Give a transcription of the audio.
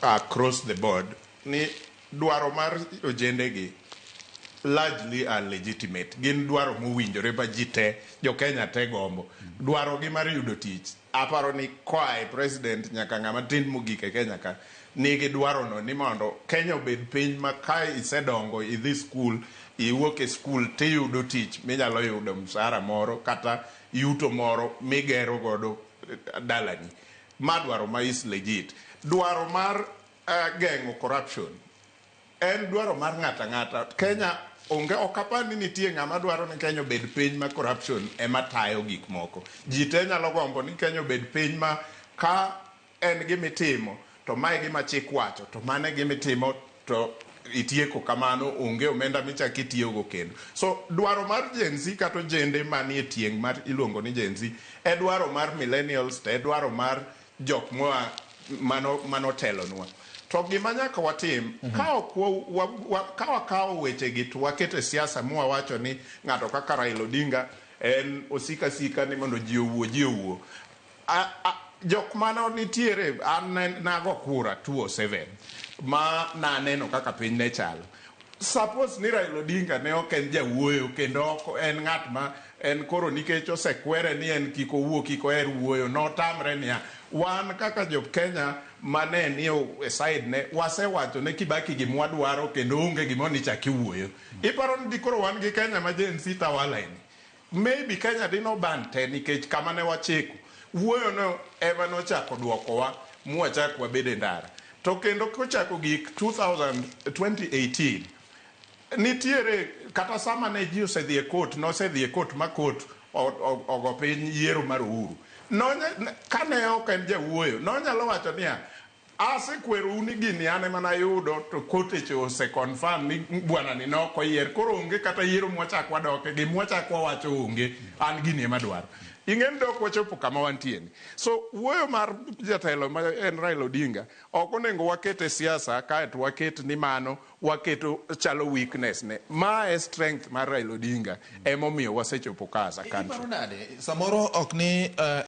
Across the board ni dwaro mar ojende gi largely are legitimate. Gin dwaro mowinjore ma ji te, jo Kenya te gombo. Dwaro gi mar yudo tich, aparo ni koa e president nyaka ng'ama tin mogik e Kenya ka nigi dwaro no ni mondo Kenya obed piny ma ka isedongo, idhi skul, iwuok e skul, tiyudo tich minyalo yudo msara moro kata yuto moro migero godo dalani. Ma dwaro ma is legit. Dwaro mar geng'o corruption en dwaro mar ng'ato ang'ata. Kenya onge, ok apar ni nitie ng'ama dwaro ni Kenya obed piny ma corruption ema tayo gik moko. Ji te nyalo gombo ni Kenya obed piny ma ka en gimitimo to mae gima chik wacho, to mano e gimitimo to itieko kamano, onge omenda michak itiyogo kendo. So dwaro mar Gen Z kata ojende manie tieng' mar iluongo ni Gen Z e dwaro mar millennials to e dwaro mar jok moa manotelonwa. To gima nyaka watim, ka ok ka wakawo wechegi to waketo e siasa mwawacho ni ng'ato kaka Raila Odinga en osika sika ni mondo ji owuo, ji owuo. Jok mano nitiere, an nago kura 207 ma naneno kaka piny ne chalo. Suppose ni Raila Odinga ne ok en jawuoyo kendo ok en ng'at ma en koro nikech osekwere ni en kik owuo, kik oher wuoyo, notamre niya wan kaka jo Kenya mane ni e side ne wasewacho ne Kibaki gimwadwaro kendo onge gimoro ni chak iwuoyo. Iparo ni dikoro wan gi Kenya ma Gen Z tawala ni? Maybe Kenya dino ban te, nikech kama ne wachiko wuoyo no ema nochako duokowa mwachak wabed e ndara. To kendo kochako gik 2000, 2018 nitiere kata sama ne ji osedhi e court, nosedhi e court ma court ogo piny yiero mar Uhuru. Kane ok en jawuoyo, nonyalo wacho niya, "Asekwerou ni gini an ema nayudo, to court ose confirm ni bwana ni nok oyier, koro onge kata yiero mwachak wadoke, gimwachak wawacho onge, an gini ema dwaro." Ing'e ni dok wachopo kama wantie ni. So wuoyo mar jatelo ma en Raila Odinga ok onego waket e siasa kaeto waket ni mano waketo chalo weakness ne. Ma e strength mar Raila Odinga, emomiyo wasechopo ka as a country. Iparo nade samoro ok ni